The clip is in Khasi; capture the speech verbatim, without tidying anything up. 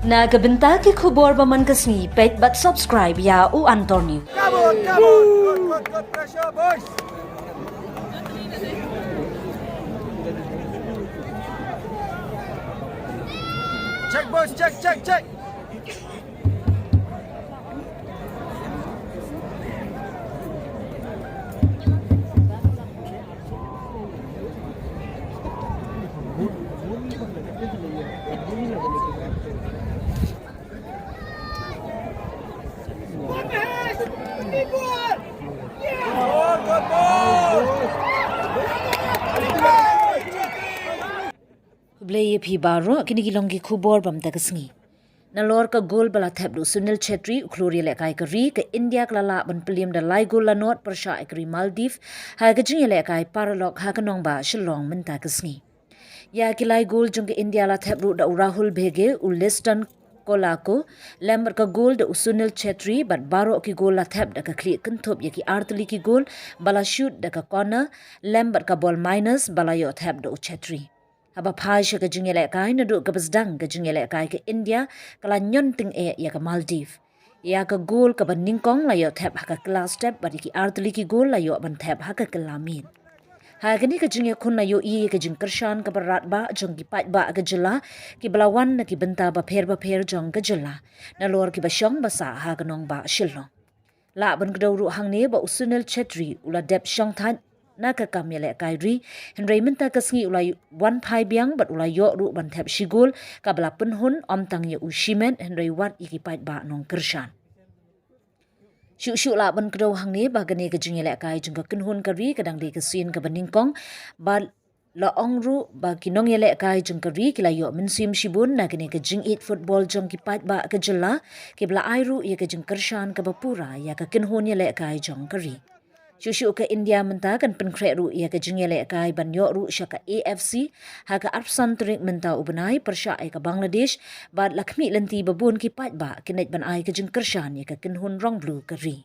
Na ka bynta ki khubor ba man ka sngi, peit bad subscribe ïa u Antor News. Come on, come on. Good, good, good pressure, boys. Check, boys, check, check, check. Khublei ïa phi baroh, kine ki long ki khubor ba mynta ka sngi. Nalor ka gol ba la thep da u Sunil Chhetri, u khlur ïalehkai ka ri, ka India ka la lah ban pylliam da lai gol la nod pyrshah ïa ka ri Maldives ha ka jingïalehkai paralok ha ka nongbah Shillong mynta ka sngi. Ïa ki lai gol jong ka India la thep ruh da u Rahul Bhege, u Liston Kolako, lem bad ka gol da u Sunil Chhetri, bad baroh ki gol la thep da ka khlieh kynthup ïa ki artylli ki gol ba la shoot da ka corner, lem bad ka ball minus ba la ïoh thep da u Chhetri. Haba phai sha ka jingïalehkai, naduh kaba sdang ka jingïalehkai, ka India ka la ñion tyngeh ïa ka Maldives. Ïa ka gol kaba nyngkong la ïoh thep ha ka kylla step, bad ïa ki artylli ki gol la ïoh ban thep ha ka kylla miet. Ha kane ka jingïakhun la ïohi ïa ka jingkyrshan kaba radbah jong ki paidbah ka jylla, kiba la wan na ki bynta bapher bapher jong ka jylla, nalor kiba shong ba sah ha ka nongbah Shillong. Lah ban kdew ruh hangne ba u Sunil Chhetri u la dep shongthait na ka kam ïalehkai ri, hynrei mynta ka sngi u la wan phai biang bad u la ïoh ruh ban thep shi gol, kaba la pynhun ym tang ïa u shimet hynrei wat ïa ki paidbah nongkyrshan. Shuh shuh lah ban kdew hangne ba kane ka jingïalehkai jong ka kynhun ka ri ka dang dei ka sien kaba nyngkong, bad la ong ruh ba ki nongïalehkai jong ka ri ki la ïoh mynsiem shibun na kane ka jingïeit football jong ki paidbah ka jylla, kiba la ai ruh ïa ka jingkyrshan kaba pura ïa ka kynhun ïalehkai jong ka ri. Shuh shuh ka India mynta kan pynkhreh ruh ïa ka jingïalehkai ban ïoh ruh sha ka A F C ha ka arphew san tarik mynta u bnai pyrshah ïa ka Bangladesh, bad la khmih lynti ba bun ki paidbah kin leit ban ai ka jingkyrshan ïa ka kynhun rong blue ka ri.